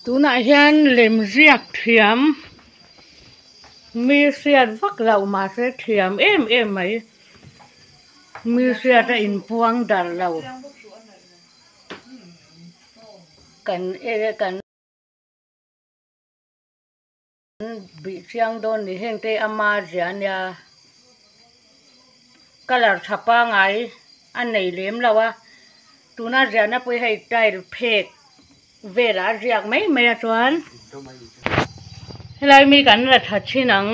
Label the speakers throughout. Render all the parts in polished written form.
Speaker 1: Tunah hian lem ziak thiam mi hriat vak loh mahse thiam em em mai mi hriat a inpuang darh lo kan kan. Bih chiang dawn ni heng te ama zia ania colour tha pangai a nei lem lo a tuna ziahna pawh hi hei tile phek velah a ziak mai mai a chuan helai mi kan la tha thin ang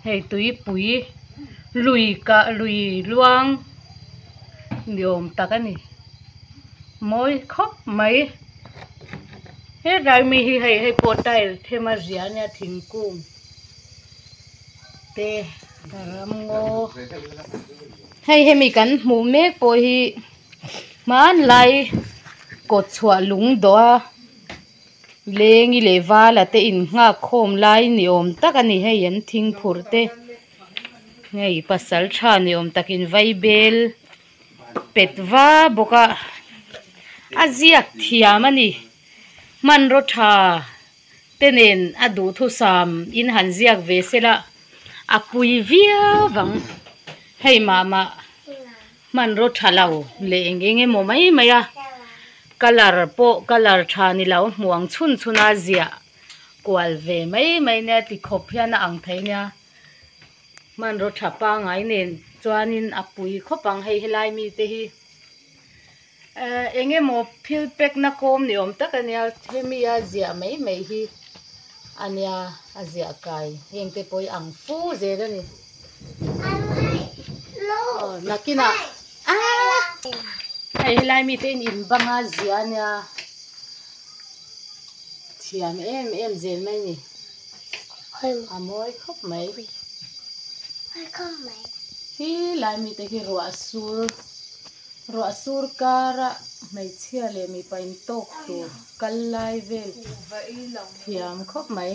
Speaker 1: hei tuipui lui kah lui luang ni awm tak a ni mawi khawp mai. Hetlai mi hi hei hei pawh tile them a zia ania thingkung te ramngaw hei hemi kan hmuh mek pawh hi hmanlai kawt chhuah lung dawh a lengi leh vala te in nghak khawm lai ni awm tak a ni hei an thing phurh te hei pasal tha ni awm takin vaibel. Pet va bawk a a ziak thiam a ni hmanraw tha te nen a duhthusam in han ziak ve sela a pui viau vang hei mah mah hmanraw tha lo leh eng eng emaw mai mai a colour pawh colour tha ni lo hmuh ang chhun chhun a ziah kual ve mai mai nia tikhawp hian a ang thei nia. Hmanraw tha pangai nen chuanin a pui khawp ang hei helai mite hi ehh eng emaw thil pack na kawm ni awm tak ania hemi a ziah mai mai hi ania a ziah kai heng te pawh hi ang fu zel a ni aw nakinah aaa hei helai mite hi in banga ziah ania thiam em em zel mai a ni. A mawi khawp mai. Hi lai mite hi ruah sur ruah sur kara hmeichhia leh mipa in tawk tur kal lai vel thiam khawp mai.